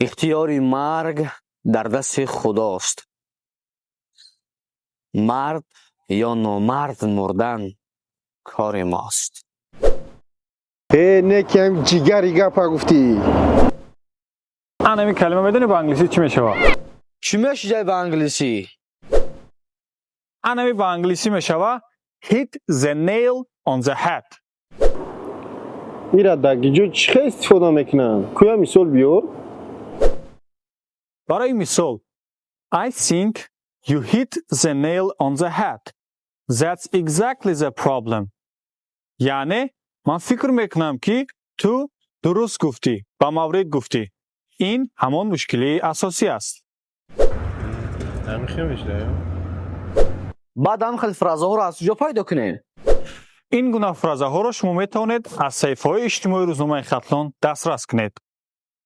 Ихтиёри марг дар дасти Худост. Мард ё номард мурдан кори мост. Э, не кам ҷигари гапа гуфтӣ. Анами калима медонӣ, ба англисӣ чӣ мешавад? Чӣ мешиҷай ба англисӣ? Анами ба англисӣ мешава "hit the nail on the head". Ира дар гиҷо чӣ хел истифода мекунанд? Куя мисол биёр. Барои мисол: "I think you hit the nail on the head. That's exactly the problem." Яъне ман фикр мекунам, ки ту дуруст гуфтӣ, ба маврид гуфтӣ, ин ҳамон мушкилии асосӣ аст. Ҳамин мешуда? Баъд ҳам хел фразаҳоро аз куҷо пайдо кунем? Ин гуна фразаҳоро шумо метавонед аз саҳифаҳои иҷтимоии рӯзномаи Хатлон дастрас кунед.